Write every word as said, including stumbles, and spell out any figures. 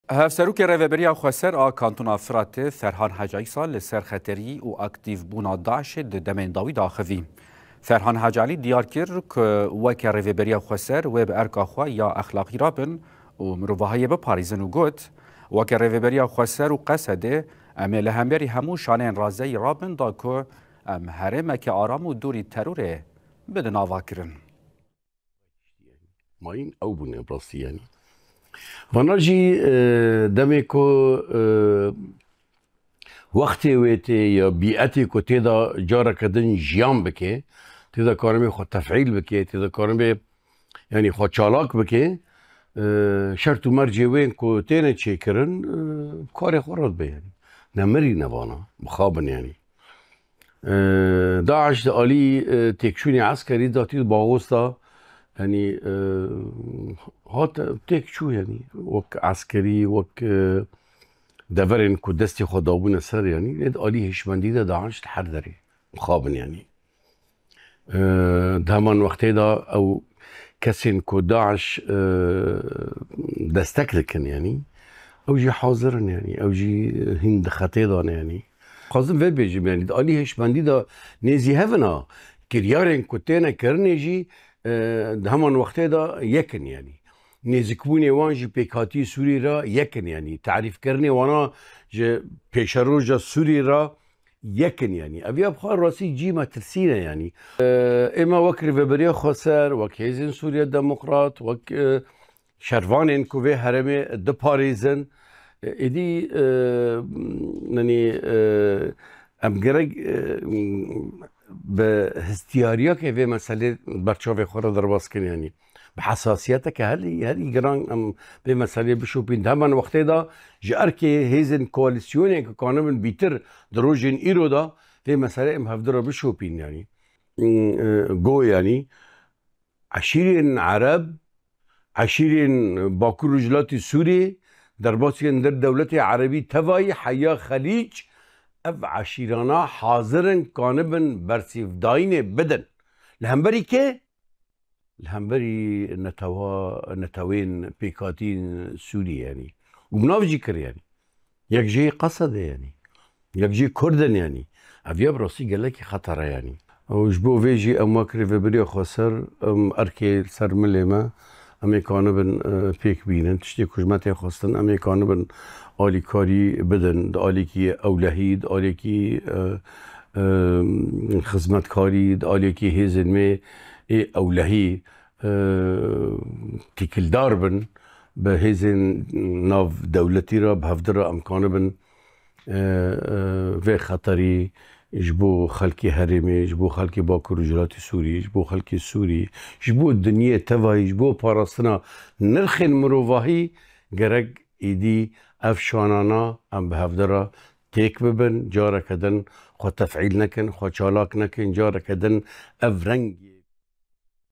Hevserokê Rêveberiya Xweser a Kantona Firatê Ferhan Hec Îsa li ser xeterî û aktîvbûna DAIŞê di demên dawî de axivî. Ferhan Hec Elî diyar kir ku weke Rêveberiya Xweser wê bi erka xwe ya exlaqî rabin û mirovahiyê biparêzin û got, weke Rêveberiya Xweser û Qesedê em ê li hemberî hemû şaneyên razeyî rabin da ku em herêmeke aram û dûrî terorê bidin avakirin. Mayîn ew bûne bi rastî yanî. Vana jî e, demê ku e, wextê wê tê ya bîetê ku tê de careke din jiyan bike, tê de karibê xwe tefîl bike, tê de karibê yanî xwe çalak bike, e, şert û mercê wê ku têne çêkirin, e, karê xwe re dibe yanî. Nemirî ne vana, mixabin yanî. E, DAIŞ di alî e, têkçûnê eskerî de tî bawosta, yanî e, hat têkçû yanî wek eskerî, wek e, deverên ku destê xwe dabûne ser yanî, lê di alî hişmendî de DAIŞ li her derê mixabin yanî. E, di heman wextê de ew kesên ku DAIŞ e, destek dikin yanî, ew jî hazir in yanî, ew jî hîn di xetê de ne yanî. Xwazim vê bêjim yanî, di alî hişmendî de nêzî hev in a, kiryarên ku têne kirinê jî e, di heman wextê de yek in yanî. Nêzikbûnê wan jî pêkhatî Sûrî re yek in yanî. Tarîfkirinê wana ji pêşeroja Sûrî re yek in yanî. Ev ya bi xwe rastî cî metirsî ne yanî. E, ême wek Rêveberiya Xweser, wek Hêzên Sûriya Demokrat, wek e, şervanên ku vê herêmê diparêzin, e, êdî e, yanî e, em gerek e, bi hestiyariyeke vê meselê berçavê xwe re derbas kin yanî. Bi hesasiyeteke herî herî giran em vê meselê bişopîn. Di heman wextê de ji erkê hêzên koalîsyonê ku kanibin bîtir di rojên îro de vê meselê em hevdira bişopîn yanî. E, go yanî eşîrên Ereb, eşîrên Bakur Rojhilatî Sûrî, derbasiyên dir dewletê Erebî tevayî heya Xelîc, ev eşîrana hazir in kanibin bersîvdayînê bidin. Li hemberî kê? Li hemberî netewa, netewên pêkhatîn Sûrî yanî. Û bi nav jî kir yanî. Yek jê Qesedê yanî. Yek jê Kurd in yanî. Ev ya bi rastî gelekî xeter e yanî. Û ji bo vê jî em wek Rêveberiya Xweser, em erkê li ser milê me, em ê kanibin e, pêk bînin. Tiştê ku ji me tê xwestin, em ê kanibin alîkarî bidin. Di alîkî ewlehî, di alîkî e, e, xizmetkarî, di alîkî hêzên me ê ewlehî e, têkildar bin, bi hêzên nav dewletî re, bi hevdi re em kanibin e, e, vê xeterî ji bo xelkê herêmê, ji bo xelkê Bakur Rojhilatî Sûrî, ji bo xelkê Sûrî, ji bo dinyê tevayî, ji bo parastina nirxên mirovahî gerek êdî ev şanana em bi hevdi re têk bibin, careke din xwe tefîl nekin, xwe çalak nekin, careke din ev rengê